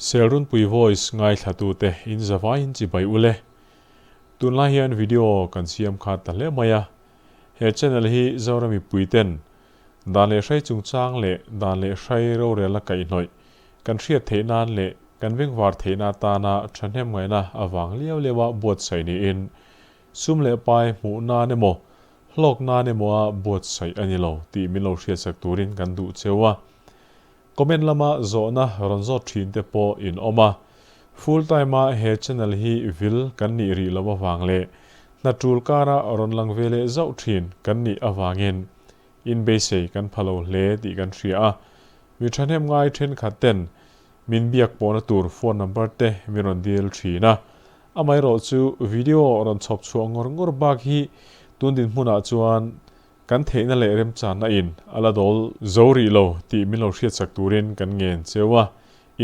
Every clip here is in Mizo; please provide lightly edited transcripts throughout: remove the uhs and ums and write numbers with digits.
Selrunpui voice ngaithlatute in zavaiin chibai ule. Tunlai hian video kan siam khat ta hle mai a. He channel hi Zoram mipuiten dan leh hrai chungchang leh dan leh hrai rorelna kaihhnawih kan hriat theih nan leh kan vengvar theihna atana thahnem ngaihna avang liau liaua buatsaih niin sum leh pai hmuh nan emaw hlawk nan emaw a buatsaih a ni lo tih min lo hriatsak turin kan duh cheu a. Comment lama zawhna rawn zawt thin te pawh in awm a, full time a he channel hi vil kan nih rih loh avang leh hna tul kara rawn lang ve leh zauh thin kan nih avangin in beisei kan pha lo hle tih kan hria a, mi thahnem ngai thenkhat ten min biak pawhna tur phone number te min rawn dil thin a, amaherawh chu video rawn chhawp chhuah ngawr ngawr bak hi tun dinhmunah chuan Kan theihna leh remchanna in a la dawl zo rih lo tih min lo hriatsak turin kan ngen cheu a.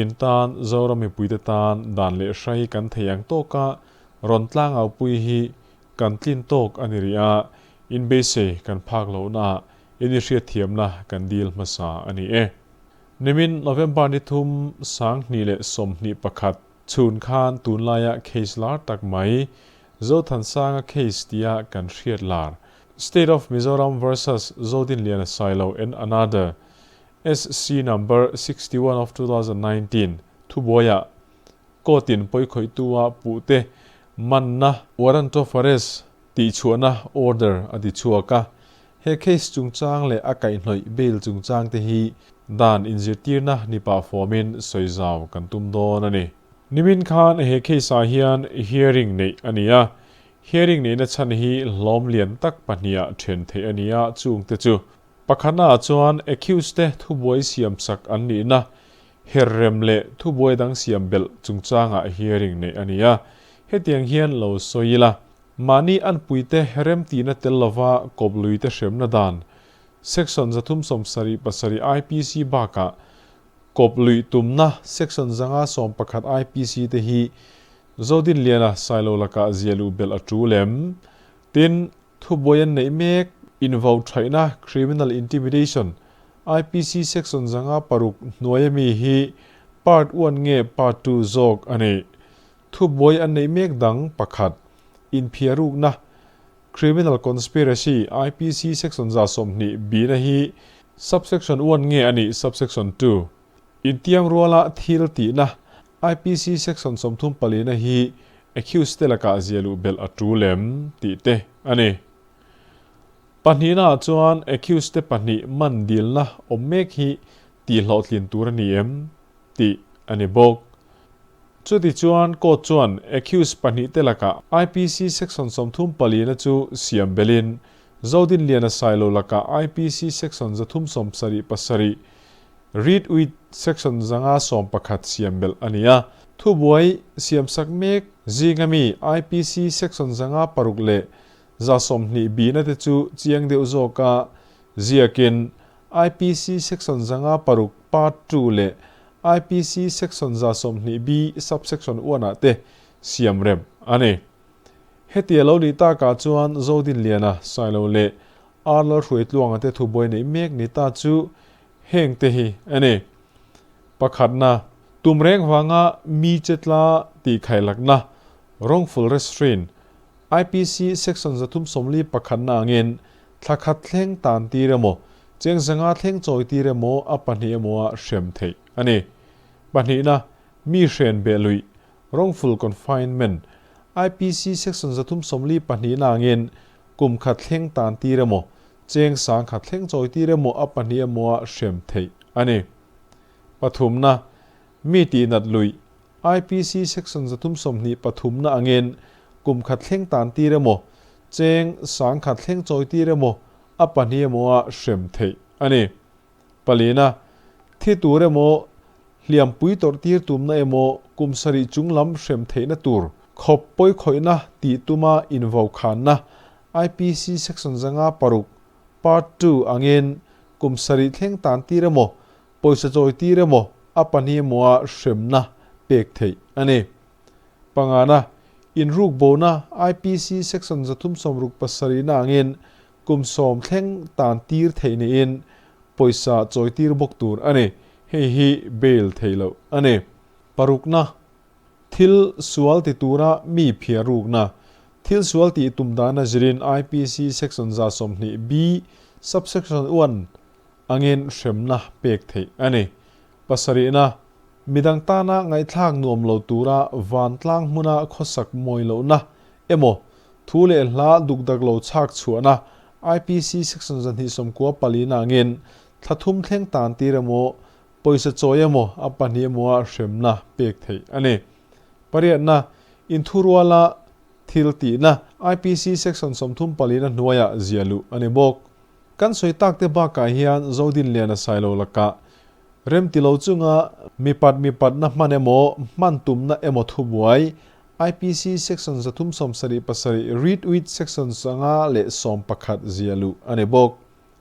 In tan, Zoram mipuite tan dan leh hrai kan thei ang tawka rawn tlangaupui hi kan tlin tawk a ni rih a, in beisei kan phak lohnaah in i hriatthiamna kan dil hmasa a ni e. Nimin November ni thum 2021 chhun khan tunlaia case lar tak mai Zothansanga case tia kan hriat lar State of Mizoram versus Zodinliana Sailo and another, SC number 61 of 2019, thubuaiah court-in pawikhawihtua puhte manna warrant of arrest tihchhuahna order a ti chhuak a. He case chungchang leh a kaihhnawih bail chungchang te hi dan inzirtirna ni pah fawmin sawizau kan tum dawn a ni. Nimin khan he case-ah hian hearing neih a ni a, Hearing neihna chhan hi hlawm lian tak pahniha then theih a ni a, chungte chu. Pakhatnaah chuan accused te thubuai siam sak an nihna, her rem leh thubuai dang siam belh chungchangah hearing neih a ni a. Hetiang hian lo sawi ila, mahni anpuite remtihna tel lova kawpluite hremna dan, Section 377 IPC bakah kawpluih tumna Section 511 IPC te hi Zodinliana Sailo lakah zia luh belh a tul em? Tin, thubuai an neih mek, invo thaihna, criminal intimidation, IPC section 506 hnuai ami hi part one nge part two zawk a ni. Thubuai an neih mek dang pakhat, inphiarukna, criminal conspiracy, IPC section 120 bina hi subsection one nge a nih subsection two? Intiang ruala thil tihna, IPC section 34 na hi accused te lakah zia luh belh a tul em tih te a ni. Pahnihnaah chuan accused te pahnih man dilna awm mek hi tihhlawhtlin tur a ni em tih a ni bawk. Chuti chuan court chuan accused pahnih te lakah IPC section 34 na chu siam belhin Zodinliana Sailo lakah IPC section 377 Read with section 511 siam belh a ni a. Thubuai siamsak mek zinga mi IPC section 506 leh 120 bina te chu chiang deuh zawka ziakin IPC section 506 part 2 leh IPC section 120B subsection 1 ah te siam rem a ni. Hetia lo nih takah chuan Zodinliana, Sailo leh Arlal Hruaitluanga te thubuai neih mek ni ta chu Heng te hi a ni. Pakhatna, tum reng vanga mi che tla tih khailakna, wrongful restraint, IPC section 341 na angin thla khat thleng tan tir emaw, cheng zanga thleng chawi tir emaw a pahnih emaw a hrem theih a ni. Pahnihna, mi hren beh luih, wrongful confinement, IPC section 342 na angin kum khat thleng tan tir emaw, Cheng sang khat thleng chawi tir emaw a pahnih emaw a hrem theih a ni. Pathumna, mi tihnat luih, IPC section 323 na angin kum khat thleng tan tir emaw, cheng sang khat thleng chawi tir emaw a pahnih emaw a hrem theih a ni. Palina, thi tur emaw, hliampui tawrh tir tumna emaw kum sarih chung lam hrem theihna tur khawp pawikhawihna tih tuma invokhanna IPC section 506 part 2 angin kum sarih thleng tan tir emaw, pawisa chawi tir emaw a pahnih emaw a hremna pek theih a ni. Pangana, inruk bona IPC section 367 na angin kum 10 thleng tan tir theih niin pawisa chawi tir bawk tur a ni. Hei hi bail theih loh a ni. Parukna, Thil sual ti tura mi phiar rukna, Thil sual tih tum dana zirin IPC Section 120 B Subsection 1 angin hremna pek theih a ni. Pasarihna, Midang tana ngaihthlak nuam lo tura vantlang hmuna khawsak mawi lohna emaw thu leh hla dukdak lo chhak chhuahna IPC Section 294 angin thla thum thleng tan tir emaw pawisa chawi emaw a pahnih emaw a hremna pek theih a ni. Pariatna, Inthuruala thil tihna IPC Section 34 hnuaiah ziah luh a ni bawk. Kan sawi tak te bakah hian Zodinliana Sailo lakah Remti lo chunga mipat mipatna hman emaw, hman tumna emaw thubuai, IPC Section 377 read with Section 511 ziah luh a ni bawk.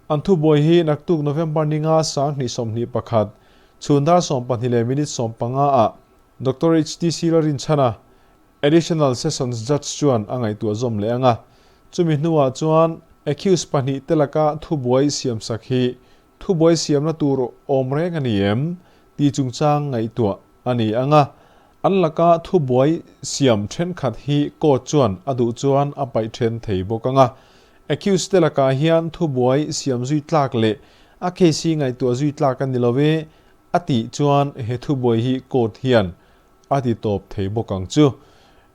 An thubuai hi naktuk November ninga 2021, chhun dar 12 leh minute 15 ah Doctor HTC Lalrinchhana, Additional Sessions Judge chuan a ngaihtuah zawm leh ang a, chumi hnuah chuan accused pahnih te laka thubuai siamsak hi Thubuai siamna tur awm reng a ni em? tih chungchang ngaihtuah a ni ang a, an laka thubuai siam thenkhat hi court chuan a duh chuan a paih then thei bawk ang a. Accused te lakah hian thubuai siam zui tlak leh a case hi ngaihtuah zui tlak a ni lo e a tih chuan he thubuai hi court hian a ti tawp thei bawk ang chu.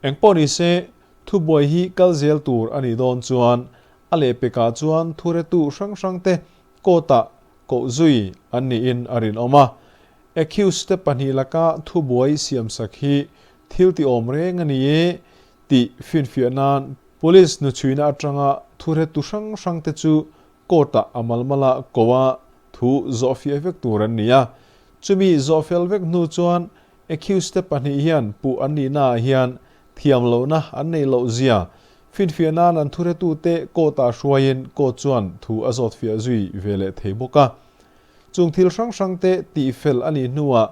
Engpawh nise, thubuai hi kal zel tur a nih dawn chuan a lehpekah chuan thuretu hrang hrang te Court-ah koh zui an niin a rinawm a. Accused te pahnih laka thubuai siamsak hi thil ti awm reng a ni e tih finfiah nan Police hnuchhuina atanga thuhretu hrang hrang te chu Court-ah a malmala koh a thu zawhfiah vek tur an ni a. Chumi zawhfel vek hnu chuan Accused te pahnih hian puh an nihnaah hian thiam lohna an neih loh zia Finfiah nan an thuretute court-ah hruaiin court chuan thu a zawt fiah zui ve leh thei bawk a. Chung thil hrang hrangte tihfel a nih hnuah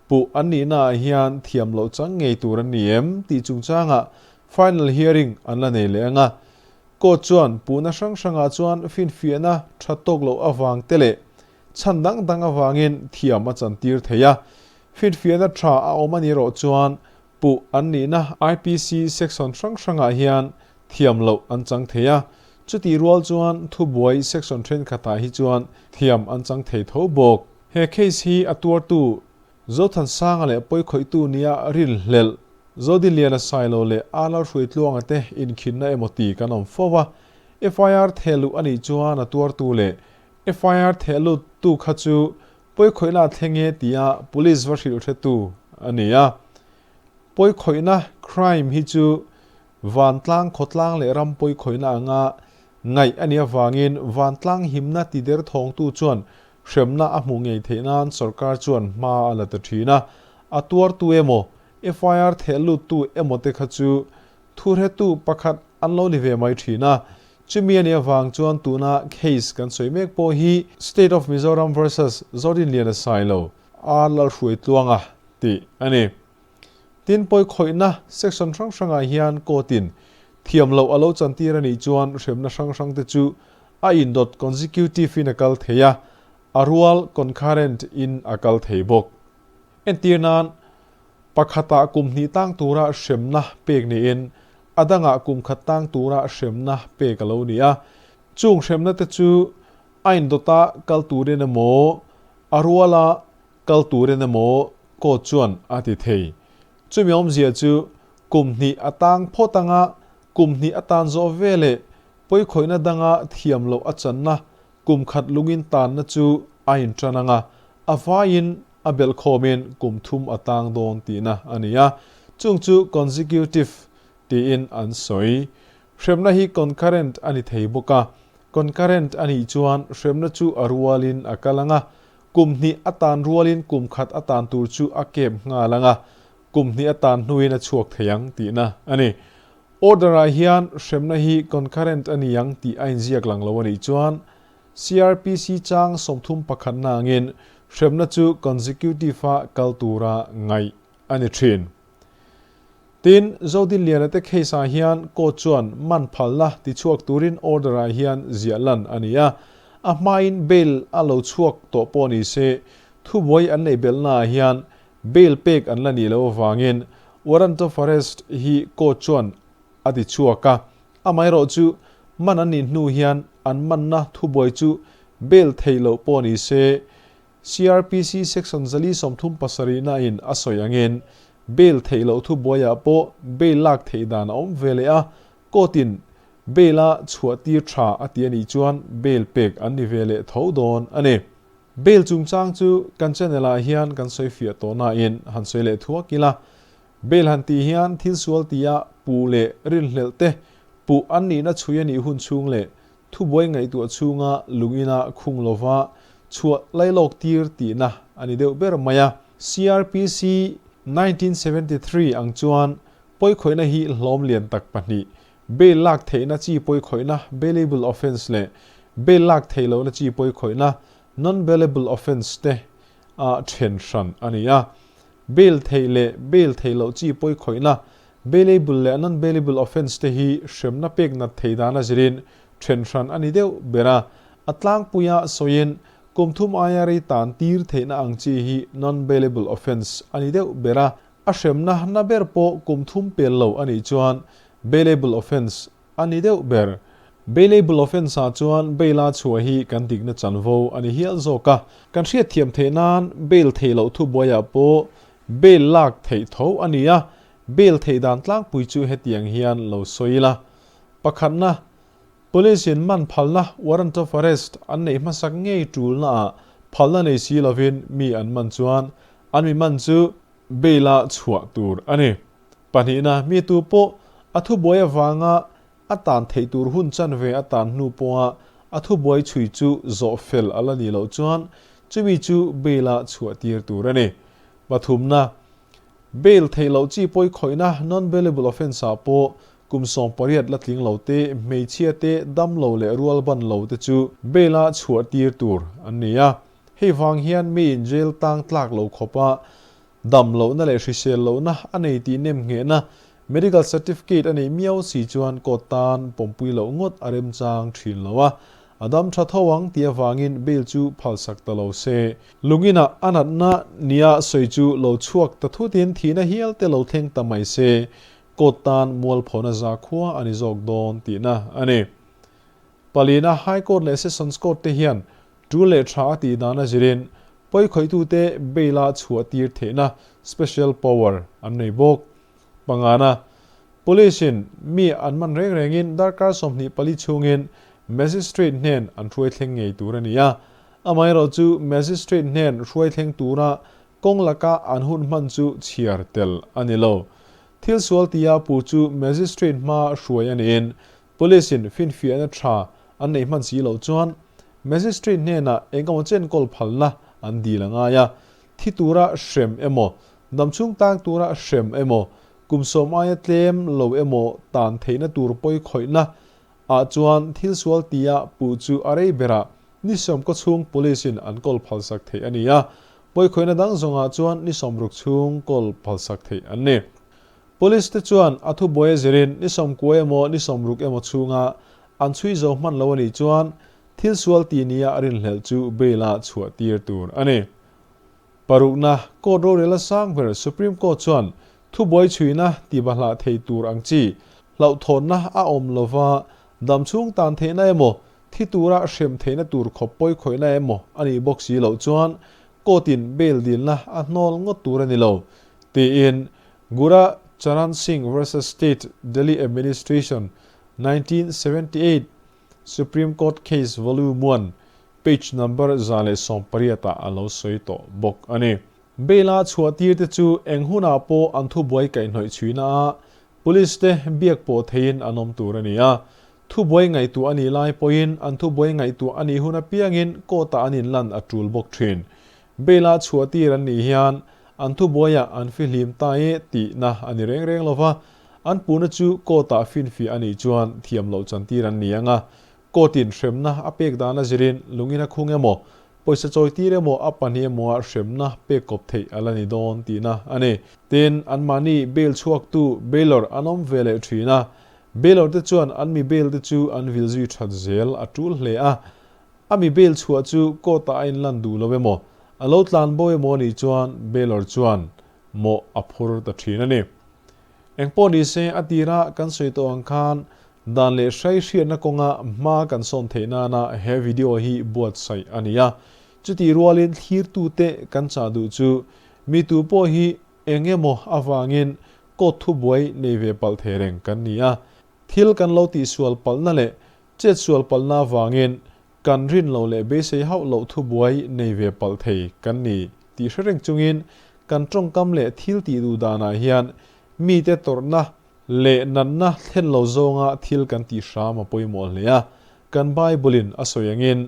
puh an nihnaah hian thiam loh chang ngei tur an ni em tih chungchangah final hearing an la nei leh ang a. Court chuan puhna hrang hrangah chuan finfiahna tha tawk loh avang te leh chhan dang dang avangin thiam a chantir thei a. Finfiahna tha a awm a nih erawh chuan Puh an nihna IPC section hrang hrangah hian thiam loh an chang thei a, chutih rual chuan thubuai section thenkhatah hi chuan thiam an chang thei tho bawk. He case hi a tuartu Zothansanga leh pawikhawihtu nia rinhlelh Zodinliana Sailo leh Alar Hruaitluanga te inkhinna emaw ti kan awm fo a, FIR thehluh a nih chuan a tuartu leh FIR thehluttu kha chu Pawikhawihna a thleng e tia police va hrilh hretu a ni a. Pawikhawihna, crime, hi chu vantlang, khawtlang leh ram pawikhawihna anga ngaih a nih avangin vantlang himna tider thawngtu chuan hremna a hmuh ngei theih nan sorkar chuan hma a la ta thin a. A tuartu emaw, FIR theh luttu emaw te kha chu Thuhretu pakhat an lo ni ve mai thin a, chumi a nih avang chuan tuna case kan sawi mek pawh hi State of Mizoram versus Zodinliana Sailo a Lalhruaitluanga tih a ni. Tin, pawikhawihna section hrang hrangah hian court-in thiam loh a lo chantir a nih chuan hremna hrang hrangte chu a indawt consecutive in a kal thei a, a rual concurrent in a kal thei bawk. Entir nan, Pakhatah kum hnih tang tura hremna pek niin a dangah kum khat tang tura hremna pek a lo ni a. Chung hremna te chu a indawta kal turin emaw, a ruala kal turin emaw court chuan a ti thei. Chumi awmzia chu kum hnih a tang phawt anga kum hnih a tan zawh veleh pawikhawihna danga thiam loh a channa kum khat lungin tanna chu a intan anga a vaiin a belh khawmin kum thum a tang dawn tihna a ni a, chung chu consecutive tiin an sawi. Hremna hi concurrent a ni thei bawk a, concurrent a nih chuan hremna chu a rualin a kal ang a, kum hnih a tan rualin kum khat a tan tur chu a kep nghal ang a, kum hnih a tan hnuin a chhuak thei ang tihna a ni. Order-ah hian hremna hi concurrent a ni ang tih a inziak lang lo a nih chuan CrPC chang 31 na angin hremna chu consecutive-a kal tura ngaih a ni thin. Tin, Zodinliana te case-ah hian court chuan man phalna tichhuak turin order-ah hian ziah lan a ni a, a hmain bail a lo chhuak tawh pawh ni se, thubuai an neih belhnaah hian bail pek an la nih loh avangin warrant of arrest hi court chuan a ti chhuak a. Amaherawhchu, man an nih hnu hian an manna thubuai chu bail theih loh pawh ni se, CrPC Section 437 na in a sawi angin bail theih loh thubuaiah pawh bail lak theih dan a awm ve leh a, court in bail a chhuah tir tha a ti a nih chuan bail pek an ni ve leh tho dawn a ni. Bail chungchang chu kan channel ah hian kan sawi fiah tawh nain han sawi leh thuak ila, bail han tih hian thil sual tia puh leh rinhlelh te puh an nihna chhui a nih hun chhung leh Thubuai ngaihtuah chhunga lungina khung lova chhuah lailawk tir tihna a ni deuh ber mai a. CrPC 1973 ang chuan pawikhawihna hi hlawm lian tak pahnih, bail lak theihna chi pawikhawihna, bailable offence, leh bail lak theih lohna chi pawikhawihna, non-bailable offence, te a then hran a ni a. Bail theih leh bail theih loh chi pawikhawihna, Bailable leh non-bailable offence te hi hremna pek nat thei dan a zirin then hran a ni deuh ber a. A tlangpuia sawiin kum thum aia rei tan tir theihna ang chi hi non-bailable offence a ni deuh ber a. A hremna na ber pawh kum thum pel lo a nih chuan bailable offence a ni deuh ber. Bailable offence ah chuan bail a chhuah hi kan dikna chanvo a ni hial zawk a. Kan hriatthiam theih nan bail theih loh thubuaiah pawh bail lak theih tho a ni a, Bail theih dan tlangpui chu hetiang hian lo sawi ila. Pakhatna, Police in man phalna, warrant of arrest, an neih hmasak ngei tulna ah phalna nei si lovin mi an man chuan an mi man chu bail a chhuah tur a ni. Pahnihna, mi tu pawh a thubuai avanga a tan theih tur hun chanve a tan hnu pawha a thubuai chhui chu zawh fel a la nih loh chuan chumi chu bail a chhuah tir tur a ni. Pathumna, Bail theih loh chi pawi khawihna, non-bailable offence, ah pawh kum 18 la tling lo te, hmeichhia te, dam lo leh rual ban lo te chu bail a chhuah tir tur an ni a. Hei vang hian miin jail tang tlak lo khawpa dam lohna leh hrisel lohna a nei tih nem nghehna medical certificate a neih miau si chuan court tan pawmpui loh ngawt a remchang thin lo a. A dam tha tho ang tih avangin bail chu phalsak ta lo se. Lungina a natna nia sawi chu lo chhuak ta thutin thihna hial te lo thleng ta mai se, court tan mualphona za khua a ni zawk dawn tihna a ni. Palina High Court leh Sessions Court te hian tul leh tha a tih dan a zirin pawikhawih-tute bail-a chhuah tir theihna special power an nei bawk. Pangana, Police in mi an man reng rengin darkar 24 chhungin Magistrate hnen an hruai thleng ngei tur a ni a. Amaherawhchu Magistrate hnen hruai thleng tura kawng laka an hun hman chu chhiar tel a ni lo. Thil sual tia pu chu Magistrate hma hruai a niin Police in finfiahna tha an neih hman si loh chuan Magistrate hnenah eng emaw chen kawl phalna an dil a ngai a. Thi tura hrem emaw, damchhung tang tura hrem emaw, kum 10 aia tlem lo emaw tan theihna tur pawi khawihna ah chuan thil sual tia puh chu a rei berah ni 10 kaw chhung police in an kawl phalsak theih a ni a, pawi khawihna dang zawngah chuan ni 60 chhung kawl phalsak theih an ni. Police te chuan a thubuai a zirin ni 90 emaw ni 60 emaw chhunga an chhui zo hman lo a nih chuan thil sual ti nia a rinhlelh chu bail a chhuah tir tur a ni. Parukna, Court rorel a sang ber Supreme Court chuan thubuai chhuina tibahlah thei tur ang chi hlauhthawnna a awm lova, damchhung tan theihna emaw, thi tura hrem theihna tur khawp pawi khawihna emaw a nih bawk si loh chuan Court-in bail dilna a hnawl ngawt tur a ni lo, tiin Gura Charan Singh versus State Delhi Administration, 1978 Supreme Court Case Volume One, Page number 118 ah a lo sawi tawh bawk a ni. Bail a chhuah tir te chu eng hunah pawh an thubuai kaihhnawih chhuina a, Police te biak pawh theiin an awm tur a ni a. Thubuai ngaihtuah a nih lai pawhin an thubuai ngaihtuah a nih hun apiangin court ah an inlan a tul bawk thin. Bail a chhuah tir an nih hian an thubuaiah an fihlim ta e tihna a ni reng reng lova, an puhna chu court ah finfiah a nih chuan thiam loh chantir an ni ang a, Court-in hremna a pek dan a zirin lungin a khung emaw, pawisa chawitir emaw a pahnih emaw ah hremna pek kawp theih a la ni dawn tihna a ni. Tin, anmahni bail chhuaktu bailor an awm ve leh thin a, bailor te chuan an mi bail te chu an vil zui that zel a tul hle a. A mi bail chhuah chu court-ah a inlan duh lo emaw, A lo tlan bo emaw anih chuan bailor chuan mawh a phur ta thin a ni. Engpawh ni se, a tira kan sawi tawh ang khan dan leh hrai hriatna kawnga hma kan sawn theih nana he video hi buatsaih a ni a. Chutih rualin thlirtute kan chah duh chu mi tu pawh hi eng emaw avangin court thubuai nei ve palh thei reng kan ni a. Thil kan lo tihsual palhna leh chetsual palhna avangin kan rin loh leh beisei hauh loh thubuai nei ve palh thei kan ni tih hre reng chungin kan tawngkam leh thil tih duh danah hian mite tawrhna leh natna thlen lo zawnga thil kan tih hram a pawimawh hle a. Kan Bible-in a sawi angin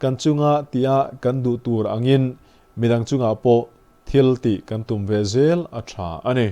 kan chunga tia kan duh tur angin midang chungah pawh thil tih kan tum ve zel a tha a ni.